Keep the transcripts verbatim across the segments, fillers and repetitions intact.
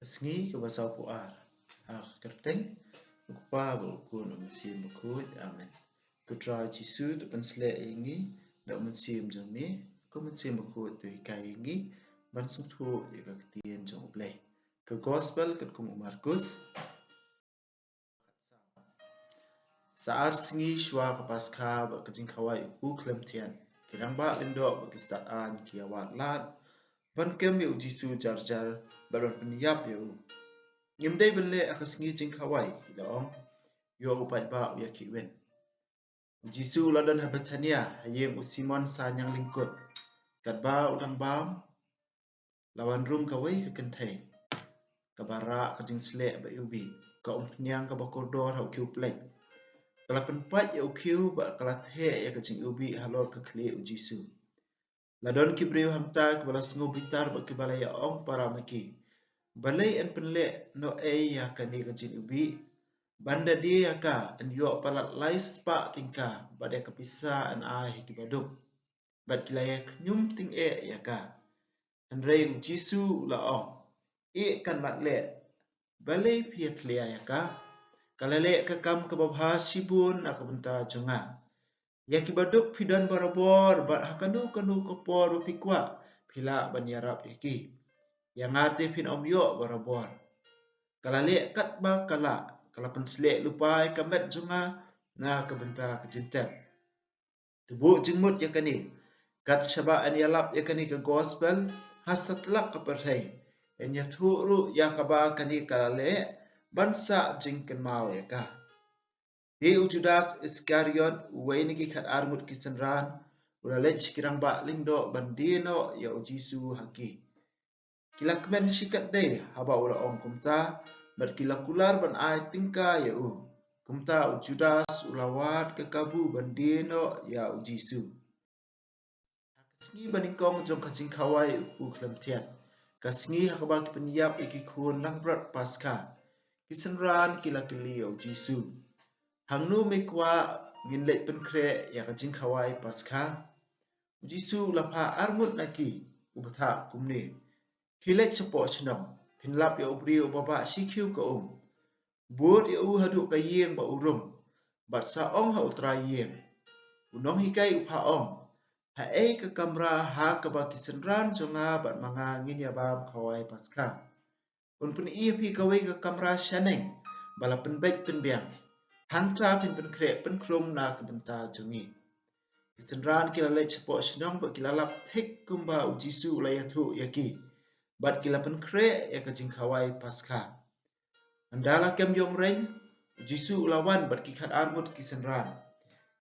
Ka sngi kaba sawphew ar. Ha ka kyrteng U Kpa bad U Khun bad U Mynsiem Bakhuid. Amen. Ko Trai Jisu, to pynsleh ïa ngi da u Mynsiem jong me, ko Mynsiem Bakhuid to hikai ïa ngi ban sngewthuh ïa ka ktien jong U Blei. Ka Gospel katkum u Markus. Sa ar sngi shuwa ka Paskha bad ka jingkhawai u Kpu Khlem Thiat, ki rangbah lyngdoh bad ki stad aiñ ki ïa wad lad ban kem ïa u Jisu jar jar bad ban pynïap ïa u. Ngim dei ban leh ha ka sngi jingkhawai, ki la ong, ïoh u paidbah u ïakhih win. U Jisu u la don ha Bethania, ha ïing u Simon saniang lyngkut. Katba u dang bam, la wan rung kawei ka kynthei kaba rah ka jingsleh bad iwbih, ka umphniang kaba kordor ha u khiew pleit. Ka la pynpait ïa u khiew bad ka la theh ïa ka jingiwbih halor ka khlieh u Jisu. La don ki briew hangta kiba la sngew bitar bad kiba la ïa ong para ma ki, balei yn pynleh noh ei ïa kane ka jingiwbih? Ban da die ïa ka yn ïoh palat lai spah tyngka, bad ïa ka pisa yn ai ha kiba duk. Bad ki la ïa khñium tyngeh ïa ka. Hynrei u Jisu u la ong, ïeh kan mat leh, balei phi ïa thlia ïa ka? Ka la leh ka kam kaba bha shibun na ka bynta jong nga. Ïa kiba duk phi don barabor, bad ha kano kano ka por ba phi kwah phi lah ban ïarap ïa ki. Ïa nga te phin ym ïoh barabor. Ka la leh katba ka lah, ka la pynsleh lypa ïa ka met jong nga na ka bynta ka jingtep. To buh jingmut ïa kane, kat shaba yn ïalap ïa kane ka Gospel ha satlak ka pyrthei, yn ïathuh ruh ïa kaba kane ka la leh ban sah jingkynmaw ïa ka. Te u Judas Iskariot, uwei na ki khatar ngut ki synran, u la leit sha ki rangbah lyngdoh ban die noh ïa u Jisu ha ki. Ki la kmen shikatdei haba u la ong kumta, bad ki la kular ban ai tyngka ïa u. Kumta u Judas u la wad ka kabu ban die noh ïa u Jisu. Ha ka sngi banyngkong jong ka jingkhawai u Khlem Thiat, ka sngi ha kaba ki pynïap ïa ki khun langbrot Paskha, ki synran ki la kylli ïa u Jisu, hangno me kwah ngin leit pynkhreh ïa ka jingkhawai Paskha? U Jisu u la phah arngut na ki, u bthah kumne, phi leit shapoh shnong, phin lap ïa u briew uba bah shi khiew ka um. Bud ïa u haduh ka ïing ba u rung, bad sa ong ha u trai ïing, u nonghikai u phah ong, haei ka kamra ha kaba ki synran jong nga bad ma nga ngin ïa bam khawai Paskha. Un pyni ïa phi kawei ka kamra shaneng ba la pynbeit pynbiang. Hangta phin pynkhreh pynkhrum na ka bynta jong ngi. Ki synran ki la leit shapoh shnong bad ki la lap thik kumba u Jisu u la ïathuh ïa ki, bad ki la pynkhreh ïa ka jingkhawai Paskha. Ynda la kem ïong reng, u Jisu u la wan bad ki khatar ngut ki synran.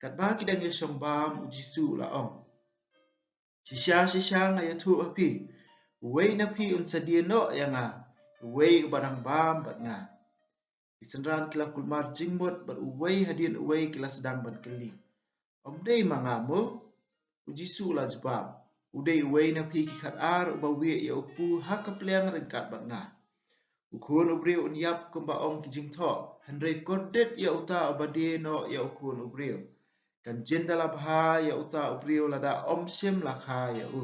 Katba ki dang ïashong bam, u Jisu u la ong, shisha shisha nga ïathuh ha phi, uwei na phi un sa die noh ïa nga, uwei uba dang bam bad nga. Ki synran ki la kulmar jingmut bad uwei hadien uwei ki la sdang ban kylli, ym dei ma nga mo? U Jisu u la jubab, u dei uwei na phi ki khatar uba wieh ïa u kpu ha ka pliang ryngkat bad nga. U Khun u briew un ïap kumba ong ki jingthoh, hynrei kordit ïa uta uba die noh ïa u Khun u briew. Kan jin da la bha ïa uta u briew lada ym shim la kha ïa u.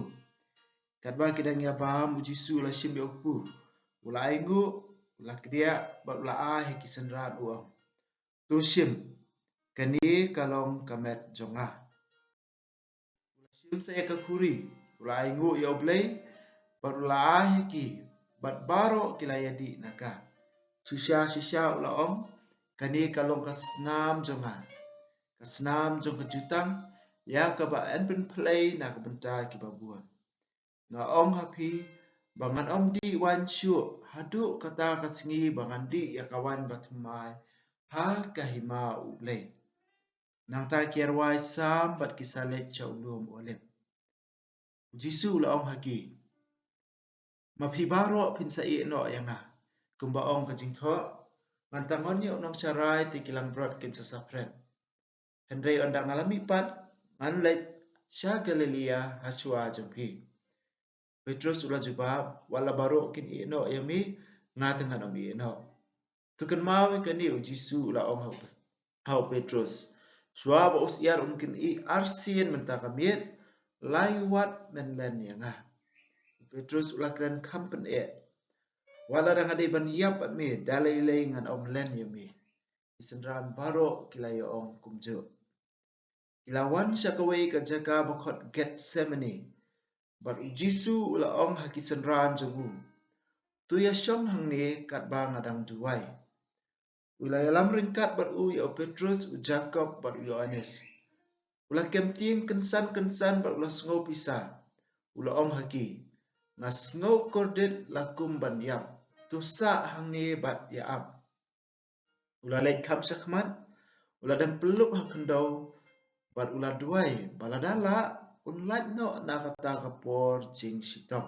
Katba ki dang ïa bam, u Jisu u la shim ïa u kpu, u la ainguh, u la kdiah bad u la ai ha ki synran, u ong, to shim, kane ka long ka met jong nga. U la shim sa ïa ka khuri, u la ainguh ïa U Blei bad u la ai ha ki, bad baroh ki la ïadih na ka. Shisha shisha u la ong, kane ka long ka snam jong nga, ka snam jong ka jutang, ïa kaba yn pynphlei na ka bynta kiba bun. Nga ong ha phi ba ngan ym dih waiñ shuh haduh kata ka sngi ba ngan dih ïa ka waiñ bathymmai ha ka hima U Blei. Nangta ki ïa rwai sam bad ki sa leit sha u lum Olib. U Jisu u la ong ha ki, ma phi baroh phin sa ïeh noh ïa nga, kumba ong ka jingthoh, ngan tang on ïa u nongsharai te ki langbrot kin sa saphriang. Hynrei ynda nga la mihpat, ngan leit sha Galilaïa ha shuwa jong phi. Petros u la jubab, wat la baroh kin ïeh noh ïa me, nga te ngan ym ïeh noh. To kynmaw ïa kane, u Jisu u la ong ha u, ha u Petros, shuwa ba u syiar un kynih arsien mynta ka miet, lai wat men len ïa nga. U Petros u la kren kham pyneh, Wat la dang dei ban ïap bad me, da lei lei ngan ym len ïa me. Ki synran baroh ki la ïa ong kumjuh. Ki la wan sha kawei ka jaka ba khot Gethsemane. Bad u Jisu u la ong ha ki synran jong u, to ïa shong hangne katba nga dang duwai. U la ïalam ryngkat bad u ïa u Petrus, u Jakob bad u Ïoannis. U la kem tieng kynsan kynsan bad u la sngew pisa. U la ong ha ki, nga sngew kordit la kum ban ïap. To sah hangne bad ïa ap. U la leit kham shakhmat, u la dang pynlup ha khyndew, bad u la duwai ba lada lah un lait noh na kata ka por jingshitom.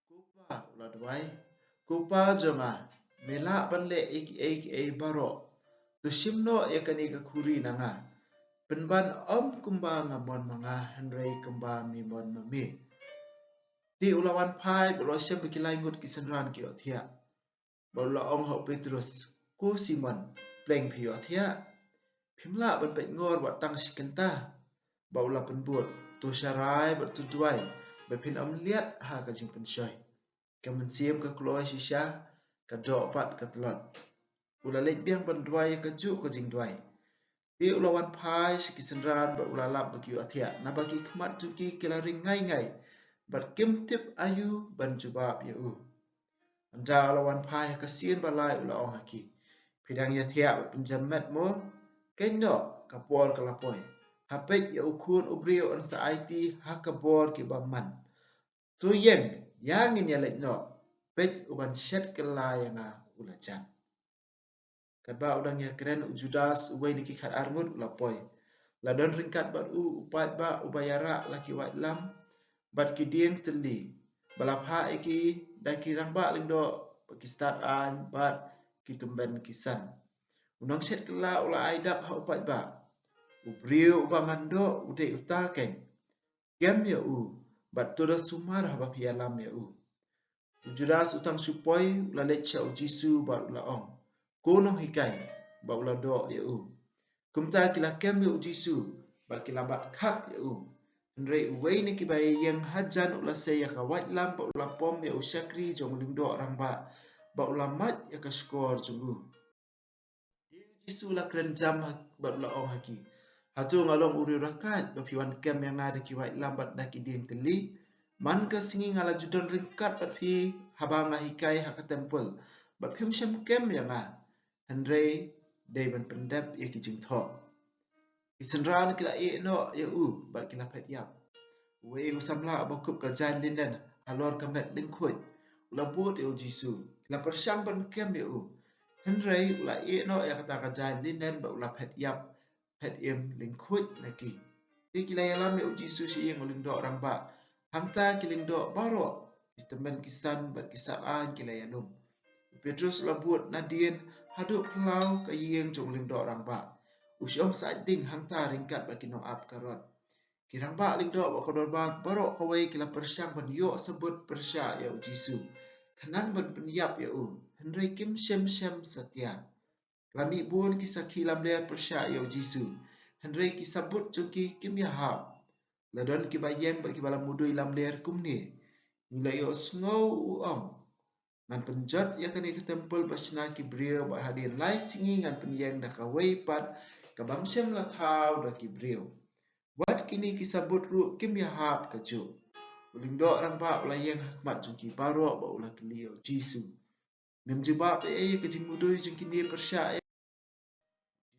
Ko Pa, u la duwai, ko Pa jong nga, me lah ban leh ïa kiei kiei baroh. To shim noh ïa kane ka khuri na nga. Pynban ym kumba nga mon ma nga, hynrei kumba me mon ma me. Te u la wan phai bad u la shem bad ki lai ngut ki synran ki ïohthiah. Bad u la ong ha u Petrus, ko Simon, pleng phi ïohthiah? Phim lah ban peit ngor wat tang shi kynta? Bad u la pynbud, to sharai bad to duwai ba phin ym liat ha ka jingpynshoi. Ka mynsiem ka kloi shisha, ka doh pat ka tlot. U la leit biang ban duwai ïa kajuh ka jingduwai. Te u la wan phai sha ki synran bad u la lap ba ki ïohthiah, naba ki khmat jong ki ki la ring ngai ngai, bad kim tip aïu ban jubab ïa u. Hynda u la wan phai ha ka sien ba lai u la ong ha ki, phi dang ïathiah bad pynjem met mo? Kynnoh, ka por ka la poi. Ha peit, ïa u Khun u briew yn sa aiti ha ka bor ki bymman. To ïeng, ïa ngin ïaleit noh. Peit, u ban shet kylla ïa nga u la jan. Katba u dang ïakren, u Judas, uwei na ki khatar ngut, u la poi. La don ryngkat bad u u paidbah uba ïarah la ki waitlam bad ki dieng tylli, ba la phah ïa ki da ki rangbah lyngdoh bad ki stad aiñ bad ki tymmen ki san. U nongshet kylla u la ai dak ha u paidbah, u briew uba ngan doh u dei uta keiñ. Kem ïa u, bad to da sumar haba phi ïalam ïa u. U Judas u tang shu poi, u la leit sha u Jisu bad u la ong, ko Nonghikai, bad u la doh ïa u. Kumta ki la kem ïa u Jisu bad ki la bat khak ïa u. Hynrei uwei na kiba ïeng hajan u la sei ïa ka waitlam bad u la pom ïa u shakri jong u lyngdoh rangbah bad u la mait ïa ka shkor jong u. Te u Jisu u la kren jam ha, bad u la ong ha ki, hato nga long u riewrakhaid ba phi wan kem ïa nga da ki waitlam bad da ki dieng tylli? Man ka sngi nga la ju don ryngkat bad phi haba nga hikai ha ka templ, bad phim shym kem ïa nga, hynrei dei ban pyndep ïa ki jingthoh. Ki synran ki la ïeh noh ïa u bad ki la phet ïap. Uwei u samla uba kup ka jaiñ linen halor ka met lyngkhuid u la bud ïa u Jisu. Ki la pyrshang ban kem ïa u, hynrei u la ïeh noh ïa kata ka jaiñ linen bad u la phet ïap, phet im lyngkhuid na ki. Te ki la ïalam ïa u Jisu sha ïing u lyngdoh rangbah. Hangta ki lyngdoh baroh, ki tymmen ki san bad ki stad aiñ ki la ïalum. U Petrus u la bud nadien haduh phyllaw ka ïing jong u lyngdoh rangbah. U shong sait ding hangta ryngkat bad ki nongap karot. Ki rangbah lyngdoh bad ka dorbar baroh kawei ki la pyrshang ban ïoh sabut pyrshah ïa u Jisu, khnang ban pynïap ïa u, hynrei kim shym shem satia. La mih bun ki sakhi lamler pyrshah ïa u Jisu, hynrei ki sabut jong ki kim ïahap. La don kiba ïeng bad kiba la mudui lamler kumne, ngi la ïohsngew u ong, ngan pynjot ïa kane ka templ ba shna ki briew, bad hadien lai sngi ngan pynïeng da kawei pat kaba ym shym la thaw da ki briew. Wat kine ki sabut ruh kim ïahap kajuh. U lyngdoh rangbah u la ïeng ha khmat jong ki baroh bad u la kylli ïa u Jisu, mem jubab ei ei ïa ka jingmudui jong kine pyrshah ïa?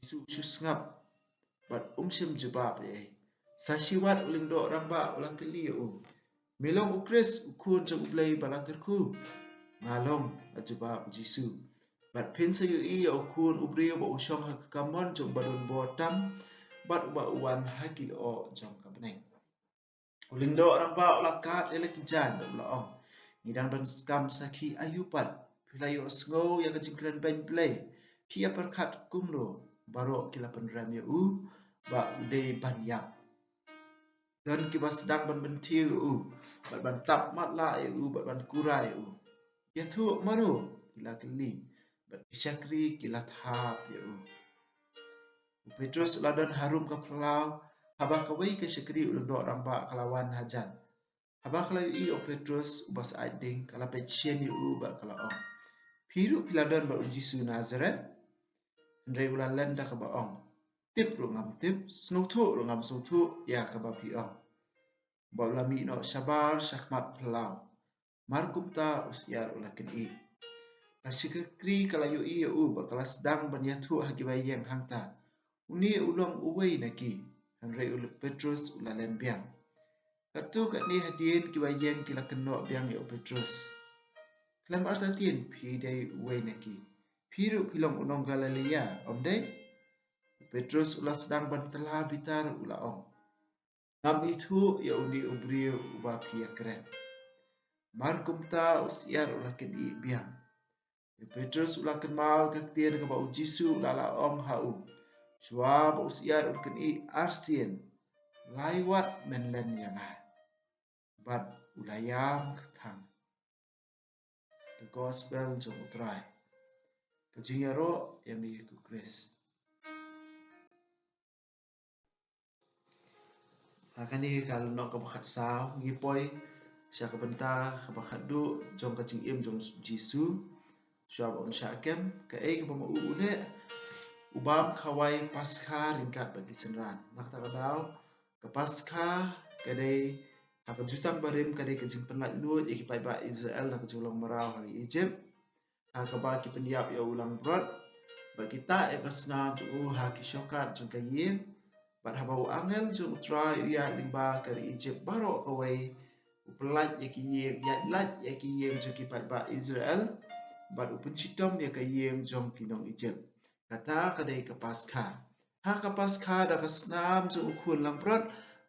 Jisu u shu sngap bad um shym jubab ei ei. Sa shiwat u lyngdoh rangbah u la kylli ïa u, me long u Khrist, u Khun jong U Blei ba la kyrkhu? Nga long, la jubab u Jisu. Bad phin sa ïohi ïa u Khun u briew ba u shong ha ka kamon jong uba don bor tam, bad uba u wan ha ki lyoh jong ka bneng. U lyngdoh rangbah u la kad ïa la ki jaiñ bad u la ong, ngi dang don skam sakhi aïu pat? Phi la ïohsngew ïa ka jingkren beiñ Blei. Phi ïa pyrkhat kumno? Baroh ki la pynrem ïa u ba u dei ban ïap. Don kiba sdang ban bynthiew ïa u bad ban tap matlah ïa u bad ban kurai ïa u. Ïathuh mano? Ki la kylli, bad ki shakri ki la thap ïa u. U Petrus u la don harum ka phyllaw haba kawei ka shakri u lyngdoh rangbah ka la wan hajan. Haba ka la ïohi ïa u Petrus uba sah ding, ka la peit sien ïa u bad ka la ong, "Phi ruh phi la don bad u Jisu Nasaret." Hynrei u la len da kaba ong, "Tip ruh ngam tip, sngewthuh ruh ngam sngewthuh ïa kaba phi ong." Bad u la mih noh shabar shakhmat phyllaw. Mar kumta u syiar u la kynnoh. Ka shakri ka la ïohi ïa u bad ka la sdang ban ïathuh ha kiba ïeng hangta, "Une u long uwei na ki." Hynrei u Petrus u la len biang. Katto katne hadien kiba ïeng ki la kynnoh biang ïa u Petrus, "Khlem artatien phi dei uwei na ki. Phi ruh phi long u nong Galilea, ym dei?" U Petrus u la sdang ban tylla bitar, u la ong, "Ngam ithuh ïa une u briew uba phi ïa kren." Mar kumta u syiar u la kynnoh biang. U Petrus u la kynmaw ka ktien kaba u Jisu u la la ong ha u, "Shuwa ba u syiar un kynnoh arsien, lai wat men len ïa nga." Bad u la ïam kthang. Ka Gospel jong u Trai. Ka jingïaroh ïa me ko Khrist. Ha kane ka lynnong kaba khatsaw ngi poi sha ka bynta kaba khatduh jong ka jingim jong u Jisu. Shuwa ba un shah kem, kaei kaba ma u u leh, u bam khawai Paskha ryngkat bad ki synran. Na kata ka daw, ka Paskha ka dei, ha ka jutang barim, ka dei ka jingpynlait luid ïa ki paidbah Israel na ka jinglong mraw ha ri Egypt, ha kaba ki pynïap ïa u langbrot bad ki tah ïa ka snam jong u ha ki shortcut jong ka ïing. Bad haba u angel jong u Trai u ïaid lyngba ka ri Egypt baroh kawei, u pyllait ïa ki ïing, ïaid lait ïa ki ïing jong ki paidbah Israel, bad u pynshitom ïa ka ïing jong ki nong Egypt. Kata ka dei ka Paskha. Ha ka Paskha, da ka snam jong u khun langbrot,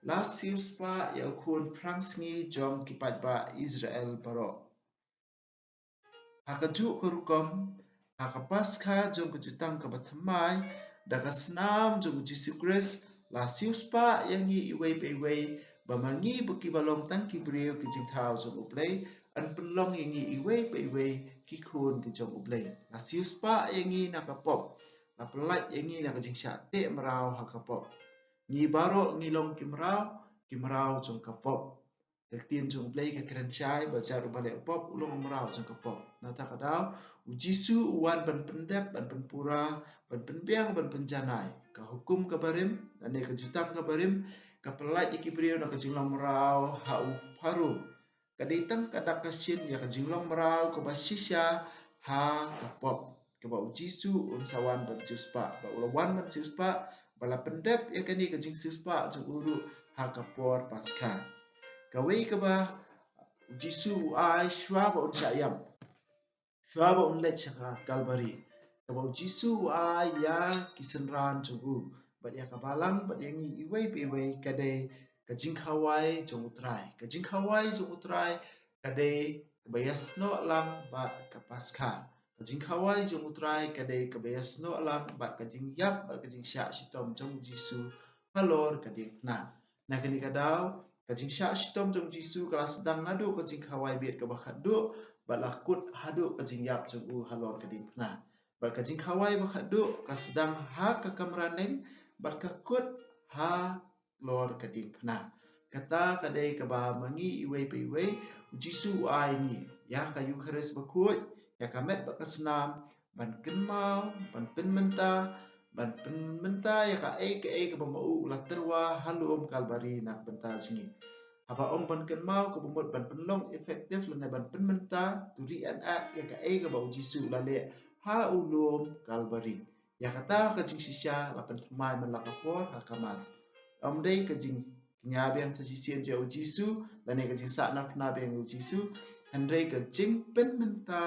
la siewspah ïa u khun phrangsngi jong ki paidbah Israel baroh. Ha kajuh ka rukom, ha ka Paskha jong ka jutang kaba thymmai, da ka snam jong u Jisu Khrist, la siewspah ïa ngi iwei pa iwei, ba ma ngi ba kiba long tang ki briew ki jingthaw jong u Blei, yn pynlong ïa ngi iwei pa iwei ki khun ki jong u Blei. La siewspah ïa ngi na ka pop, la pyllait ïa ngi na ka jingshah teh mraw ha ka pop. Ngi baroh ngi long ki mraw, ki mraw jong ka pop. Ka ktien jong u Blei ka kren shai ba jar uba leh pop u long u mraw jong ka pop. Na kata ka daw, u Jisu u wan ban pyndep, ban pynpura, ban pynbiang, ban pynjanai ka hukum ka barim, lane ka jutang ka barim, ka pyllait ïa ki briew na ka jinglong mraw ha u Pharaoh. Ka dei tang ka dak ka shin ïa ka jinglong mraw kaba shisha ha ka pop, kaba u Jisu un sa wan ban siewspah, ba u la wan ban siewspah, ba la pyndep ïa kane ka jingsiewspah jong u ruh ha ka por Paskha. Kawei kaba u Jisu u ai shuwa ba un shah ïap, shuwa ba un leit sha ka Kalbari, kaba u Jisu u ai ïa ki synran jong u bad ïa ka balang bad ïa ngi iwei pa iwei, ka dei ka jingkhawai jong u Trai. Ka jingkhawai jong u Trai ka dei kaba ïasnoh lang bad ka Paskha. Ka jingkhawai jong u Trai ka dei kaba ïasnoh lang bad ka jingïap bad ka jingshah shitom jong u Jisu halor ka diengphna. Na kane ka daw, ka jingshah shitom jong u Jisu ka la sdang naduh ka jingkhawai beit kaba khatduh, bad la kut haduh ka jingïap jong u halor ka diengphna. Bad ka jingkhawai ba khatduh ka sdang ha ka kamra neng, bad ka kut halor ka diengphna. Kata ka dei kaba ma ngi iwei pa iwei, u Jisu u ai ngi ïa ka Eukharist bakhuid, ïa ka met bad ka snam, ban kynmaw, ban pynmynta, ban pynmynta ïa kaei kaei kaba ma u u la tyrwa ha lum Kalbari na ka bynta jong ngi. Haba ong ban kynmaw, kaba mut ban pynlong effective lane ban pynmynta, to reenact ïa kaei kaba u Jisu u la leh ha u lum Kalbari. Ïa kata ka jingshisha la pynthymmai man la ka por ha ka Mass. Ym dei ka jingkñia biang sa shisien ïa u Jisu, lane ka jingsah narphna biang ïa u Jisu, hynrei ka jingpynmynta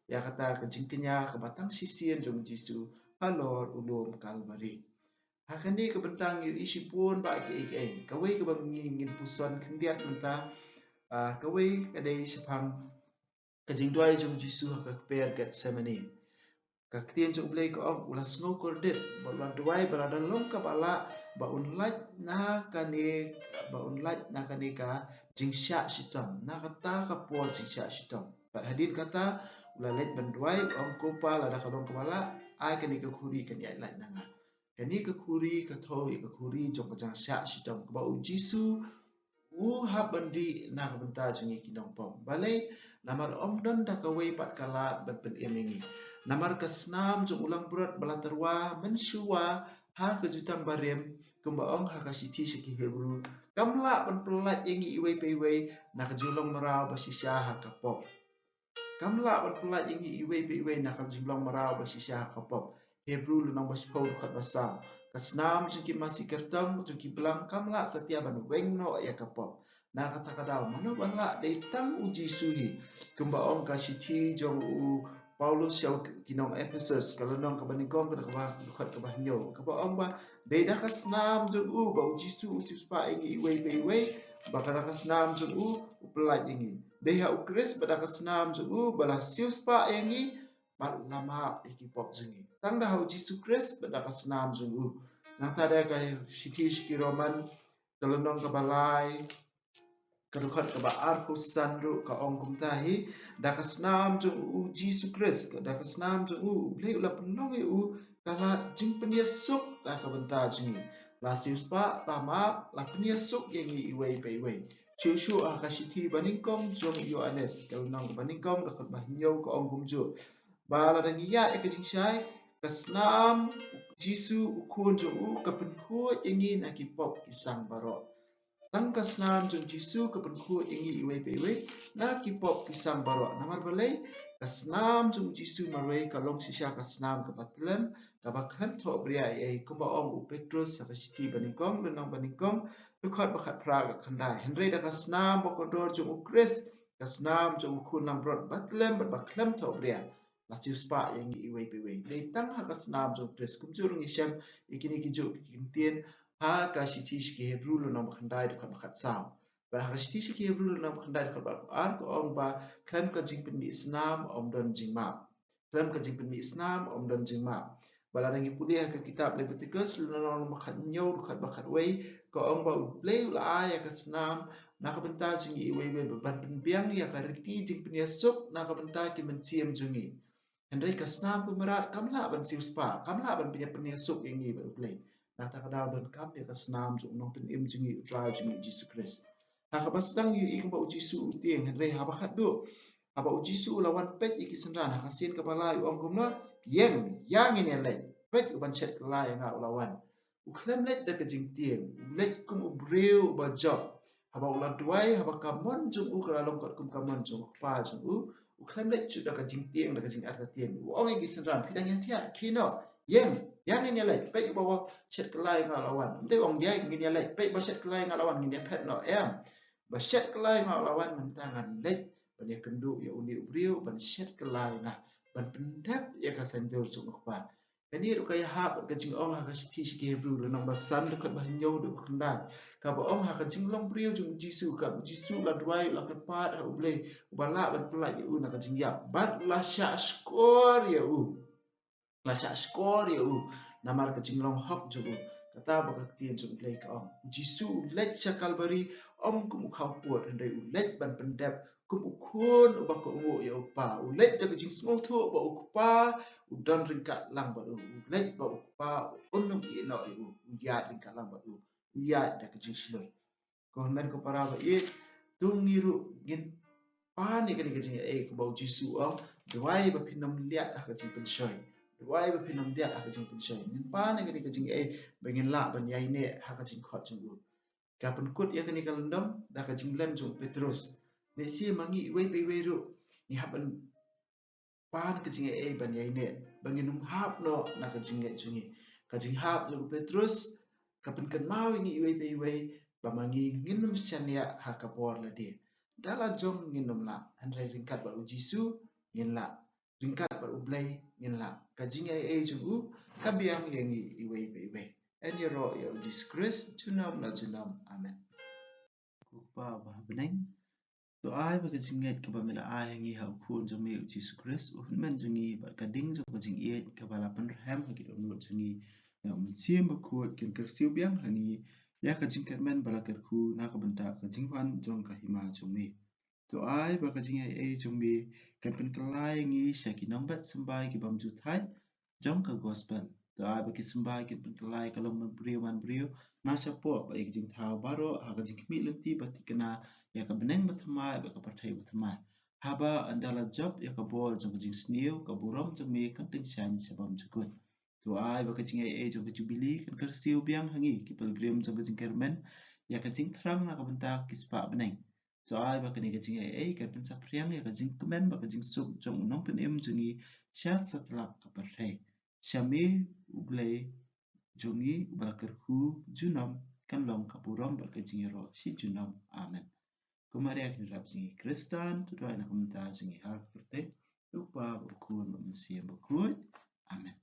ïa kata ka jingkñia kaba tang shisien jong u Jisu halor u lum Kalbari. Ha kane ka bynta ngi ïohi shibun bah kiei kiei. Kawei kaba ngi ngin puson khyndiat mynta, ah, kawei ka dei shaphang ka jingduwai jong u Jisu ha ka kper Gethsemane. Ka ktien jong u Blei ka ong, u la sngew kordit, bad u la duwai, bad lada long kaba lah, ba un lait na kane, ba un lait na kane ka jingshah shitom, na kata ka por jingshah shitom. Bad hadien kata, u la leit ban duwai, u ong, Ko Pa, lada ka long kaba lah, ai kane ka khuri kan ïaid lait na nga. Kane ka khuri ka thew ïa ka khuri jong ka jingshah shitom, kaba u Jisu u hap ban dih na ka bynta jong ngi ki nongpop. Balei? Namar ym don da kawei pat ka lad ban pynim ïa ngi. Namar ka snam jong u langbrot ba la tyrwa mynshuwa ha ka Jutang Barim, kumba ong ha ka shithi sha ki Hebru, kam lah ban pyllait ïa ngi iwei pa iwei na ka jinglong mraw ba shisha ha ka pop. Kam lah ban pyllait ïa ngi iwei pa iwei na ka jinglong mraw ba shisha ha ka pop. Hebru lynnong ba shiphew dkhot ba saw. Ka snam jong ki masi kyrtong jong ki blang kam lah satia ban weng noh ïa ka pop. Na kata ka daw, mano ba lah? Dei tang u Jisu hi. Kumba ong ka shithi jong u Paulus sha ki nong Ephesus, ka lynnong kaba nyngkong, ka dkhot kaba hynñiew, kaba ong ba dei da ka snam jong u ba u Jisu u siewspah ïa ngi iwei pa iwei, ba ka da ka snam jong u u pyllait ïa ngi. Dei ha u Khrist ba da ka snam jong u ba la siewspah ïa ngi bad la map ïa ki pop jong ngi. Tang da ha u Jisu Khrist bad da ka snam jong u. Nangta da ka shithi sha ki Roman, ka lynnong kaba lai, ka dkhot kaba arphew san ruh ka ong kumta hi, da ka snam jong u Jisu Khrist, da ka snam jong u, u Blei u la pynlong ïa u ka lad jingpynïasuk na ka bynta jong ngi. La siewspah, la map, la pynïasuk ïa ngi iwei pa iwei. Shuh shuh ha ka shithi banyngkong jong u Ïoannis, ka lynnong banyngkong, dkhot ba hynñiew ka ong kumjuh. Ba lada ngi ïaid ïa ka jingshai, ka snam Jisu u khun jong u ka pynkhuid ïa ngi na ki pop ki sang baroh. Tang ka snam jong Jisu ka pynkhuid ïa ngi iwei pa iwei na ki pop ki sang baroh. Namar balei? Ka snam jong Jisu marwei ka long shisha ka snam kaba tlem, kaba khlem thoh bria ei ei, kumba ong u Petrus ha ka shithi banyngkong, lynnong banyngkong, dkhot ba khatphra ka khyndai. Hynrei da ka snam ba kordor jong u Khrist, ka snam jong u khun langbrot ba tlem bad ba khlem thoh bria, la siewspah ïa ngi iwei pa iwei. Dei tang ha ka snam jong u Khrist. Kumjuh ruh ngi shem ïa kine ki juh ki ktien ha ka shithi sha ki Hebru lynnong ba khyndai, dkhot ba khatsaw. Bad ha ka shithi sha ki Hebru lynnong ba khyndai, dkhot ba ar ka ong ba khlem ka jingpynmih snam ym don jingmap. Khlem ka jingpynmih snam ym don jingmap. Ba lada ngi pule ha ka kitab Leviticus lynnong ba khathynñiew, dkhot ba khatwei, ka ong ba u Blei u la ai ïa ka snam na ka bynta jong ngi iwei iwei, ba ban pynbiang ïa ka riti jingpynïasuk na ka bynta ki mynsiem jong ngi. Hynrei ka snam ka mrad kam lah ban siewspah, kam lah ban pynïa, pynïasuk ïa ngi bad u Blei. Na kata ka daw donkam ïa ka snam jong u Nongpynim jong ngi, u Trai jong ngi u Jisu Khrist. Ha kaba sdang ngi ïohi kumba u Jisu u tieng, hynrei haba khatduh, haba u Jisu u la wan peit ïa ki synran, ha ka sien kaba lai u ong kumno? Ïeng, ïa ngin ïa leit. Peit, u ban shet kylla ïa nga u la wan. U khlem leit da ka jingtieng, u leit kum u briew uba jop. Haba u la duwai, haba ka mon jong u ka la long katkum ka mon jong u Kpa jong u, u khlem leit shuh da ka jingtieng, da ka jingartatien. U ong ïa ki synran, phi dang ïathiah, khie noh, ïeng, ïa ngin ïa leit. Peit, uba shet kylla ïa nga u la wan. Ym dei u ong ïa ngin ïa leit, peit, ba shet kylla ïa nga u la wan, ngin ïa phet noh, em. Ba shet kylla ïa nga u la wan, mynta ngan leit ban ïakynduh ïa une u briew ban shet kylla ïa nga, ban pyndep ïa ka saiñdur jong u Kpa. Kane ruh ka ïahap bad ka jingong ha ka shithi sha ki Hebru lynnong ba san, dkhot ba hynñiew haduh ba khyndai, kaba ong ha ka jinglong briew jong u Jisu, kaba u Jisu u la duwai, u la kyrpad ha u Blei uba lah ban pyllait ïa u na ka jingïap, bad la shah shkor ïa u. La shah shkor ïa u namar ka jinglong hok jong u. Kata ba ka ktien jong u Blei ka ong, u Jisu u leit sha Kalbari ym kum u khawpud, hynrei u leit ban pyndep kum u khun uba kohnguh ïa u Kpa. U leit da ka jingsngewthuh ba u Kpa u don ryngkat lang bad u. U leit ba u Kpa un ym ïehnoh ïa u, u ïaid ryngkat lang bad u, u ïaid da ka jingshlur. Ko hynmen ko para ba ïeit, to ngi ruh ngin pan ïa kane ka jingaiei kaba u Jisu u ong, duwai ba phin ym liat ha ka jingpynshoi. Duwai ba phin ym liat ha ka jingpynshoi. Ngin pan ïa kane ka jingaiei ba ngin lah ban ïaineh ha ka jingkhot jong u. Ka pynkut ïa kane ka lyndong da ka jinglen jong u Petrus. Lehse ma ngi iwei pa iwei ruh ngi hap ban pan ka jingaiei ban ïaineh, ba ngin ym hap noh na ka jingngeit jong ngi. Ka jinghap jong u Petrus ka pynkynmaw ïa ngi iwei pa iwei ba ma ngi ngin ym shaniah ha ka bor lade. Da la jong ngin ym lah, hynrei ryngkat bad u Jisu ngin lah. Ryngkat bad u Blei ngin lah. Ka jingaiei jong u ka biang ïa ngi iwei pa iwei. Yn ïaroh ïa u Jisu Khrist junom la junom. Amen. Ko Kpa uba ha bneng, to ai ba ka jingngeit kaba me la ai ha ngi ha u Khun jong me u Jisu Khrist, u Hynmen jong ngi, bad ka ding jong ka jingïeit kaba la pynrhem ha ki dohnud jong ngi na u Mynsiem Bakhuid, kin kyrsiew biang ha ngi ïa ka jingkyrmen ba la kyrkhu na ka bynta ka jingwan jong ka Hima jong me. To ai ba ka jingaiei jong me kan pynkylla ïa ngi sha ki nongbet symbai ki bym ju thait jong ka Gospel. To ai ba ki symbai kin pynkylla ïa ka longbriew manbriew na shapoh bad ïa ka jingthaw baroh ha ka jingkhmih lynti ba thikna ïa ka bneng bathymmai bad ka pyrthei bathymmai. Haba ynda la jop ïa ka bor jong ka jingsniew, ka burom jong me kan tyngshaiñ sha bymjukut. To ai ba ka jingaiei jong ka Jubili kan kyrsiew biang ha ngi ki pilgrim jong ka jingkyrmen ïa ka jingthrang na ka bynta ki spah bneng. To ai ba kane ka jingaiei kan pynsaphriang ïa ka jingkmen bad ka jingsuk jong u Nongpynim jong ngi sha satlak ka pyrthei. Sha me U Blei jong ngi uba la kyrkhu junom kan long ka burom bad ka jingïaroh shi junom. Amen. Ko Maria ki nongrep jong ngi Khristan, to duwai na ka bynta jong ngi ha ka kyrteng U Kpa bad U Khun bad U Mynsiem Bakhuid. Amen.